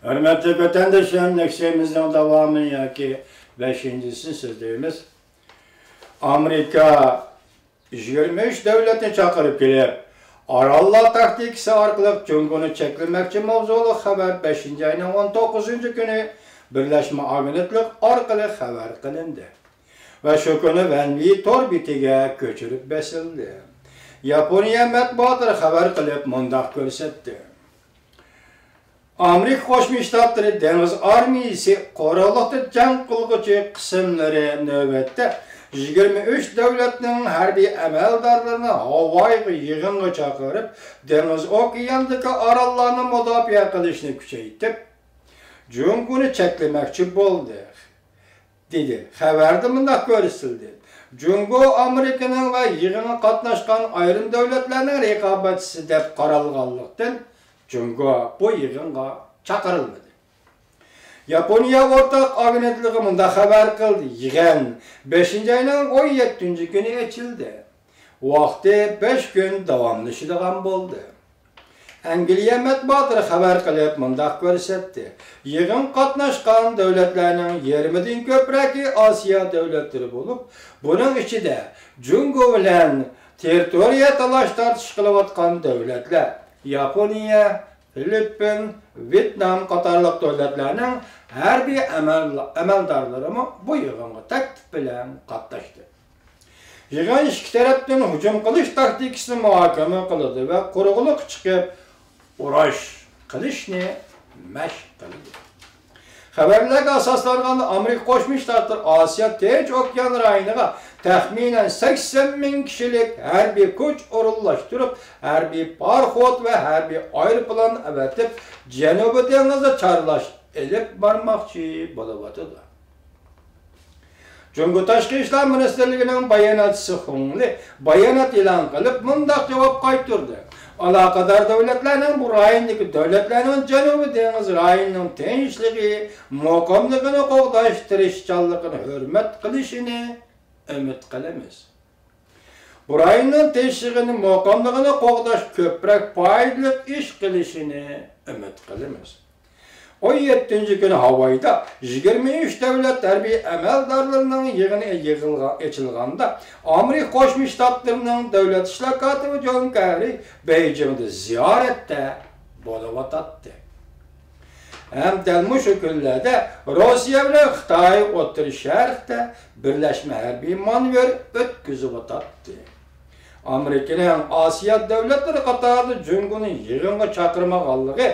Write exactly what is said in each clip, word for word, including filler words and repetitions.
ھۆرمەتلىك ۋەتەنداشلار، لېكسىيەمىزنىڭ داۋامى ياكى بەشىنچىسىنى سۆزلەيمىز. ئامېرىكا يىگىرمە ئۈچ دۆلەتنى چاقىرىپ كېلىپ، ئاراللار تاكتىكىسى ئارقىلىق جۇڭگونى چەكلىمەكچى ماۋزۇلۇق خەۋەر بەشىنچى ئاينىڭ ئون توققۇزىنچى كۈنى بىرلەشمە ئاگېنتلىق ئارقىلىق خەۋەر قىلىندى ۋە شۇ كۈنى ۋەنۋى تور بېتىگە كۆچۈرۈپ بېسىلدى. ياپونىيە مەتبۇئاتلىرى خەۋەر قىلىپ مۇنداق كۆرسەتتى. ئامېرىكا قوشما شتاتلىرى دېڭىز ئارمىيىسى قوراللىقتا جەڭ قىلغۇچى قىسىملىرى نۆۋەتتە يىگىرمە ئۈچ دۆلەتنىڭ ھەربىي ئەمەلدارلىرىنى ھاۋايىغا يىغىنغا چاقىرىپ، دېڭىز ئوكياندىكى ئاراللارنى مۇداپىئە قىلىشنى كۈچەيتىپ، جۇڭگونى چەكلىمەكچى بولدى. دېدى. خەۋەردە مۇنداق كۆرسىتىلدى، جۇڭگو ئامېرىكىنىڭ ۋە يىغىنغا قاتناشقان ئايرىم دۆلەتلەرنىڭ رىقابەتچىسى دەپ قارالغانلىقتىن، جۇڭگو بۇ يىغىنغا چاقىرىلمىدى. ياپونىيە ئورتاق ئاگېنتلىقى مۇنداق خەۋەر قىلدى، يىغىن بەشىنچى ئاينىڭ ئون يەتتىنچى كۈنى ئېچىلدى. ۋاقتى بەش كۈن داۋاملىشىدىغان بولدى. ئەنگلىيە مەتبۇئاتلىرى خەۋەر قىلىپ مۇنداق كۆرسەتتى، يىغىنغا قاتناشقان دۆلەتلەرنىڭ يېرىمىدىن كۆپرەكى ئاسىيا دۆلەتلىرى بولۇپ، بۇنىڭ ئىچىدە جۇڭگو بىلەن تېررىتورىيە تالاش-تارتىش قىلىۋاتقان دۆلەتلەر، ياپونىيە، فىلىپپىن، ۋيېتنام قاتارلىق دۆلەتلەرنىڭ ھەربىي ئەمەل-، ئەمەلدارلىرىمۇ بۇ يىغىنغا تەكلىپ بىلەن قاتناشتى. يىغىن ئىككى تەرەپتىن ھۇجۇم قىلىش تاكتىكىسىنى مۇھاكىمە قىلىدۇ ۋە قۇرۇقلۇققا چىقىپ ئۇرۇش قىلىشنى مەشىق قىلىدۇ. خەۋەرلەرگە ئاساسلانغاندا، ئامېرىكا قوشما شتاتلىرى ئاسىيا تىنچ ئوكيان رايونىغا تەخمىنەن سەكسەن مىڭ كىشىلىك ھەربىي كۈچ ئورۇنلاشتۇرۇپ، ھەربىي پاراخوت ۋە ھەربىي ئايروپىلان ئەۋەتىپ، جەنۇبىي دېڭىزدا چارلاش ئېلىپ بارماقچى بولۇۋاتىدۇ. جۇڭگو تاشقى ئىشلار مىنىستىرلىكىنىڭ باياناتچىسى خۇڭ لې بايانات ئېلان قىلىپ، مۇنداق جاۋاب قايتۇردى، ئالاقىدار دۆلەتلەرنىڭ بۇ رايوندىكى دۆلەتلەرنىڭ جەنۇبىي دېڭىز رايونىنىڭ تىنچلىقى، مۇقىملىقىنى قوغداش تىرىشچانلىقىنى ھۆرمەت قىلىشىنى ئۈمىد قىلىمىز. بۇ رايوننىڭ تىنچلىقىنى، مۇقىملىقىنى قوغداش كۆپرەك پايدىلىق ئىش قىلىشىنى ئۈمىد قىلىمىز. ئون يەتتىنچى كۈنى ھاۋايدا يىگىرمە ئۈچ دۆلەت ھەربىي ئەمەلدارلىرىنىڭ يىغىنى يىغىلغا-، ئېچىلغاندا، ئامېرىكا قوشما شتاتلىرىنىڭ دۆلەت ئىشلار كاتىپى جون كېررى بېيجىڭدا زىيارەتتە بولۇۋاتاتتى. ھەم دەل مۇشۇ كۈنلەردە روسىيە بىلەن خىتاي ئوتتۇرا شەرقتە بىرلەشمە ھەربىي مانېۋىر ئۆتكۈزۈۋاتاتتى. ئامېرىكىنىڭ ئاسىيا دۆلەتلىرى قاتارىدا جۇڭگونى يىغىنغا چاقىرمىغانلىقى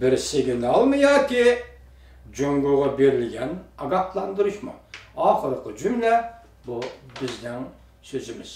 بىر سىگنالمۇ ياكى جۇڭگوغا بېرىلگەن ئاگاھلاندۇرۇشمۇ؟ ئاخىرقى جۈملە بۇ بىزنىڭ سۆزىمىز.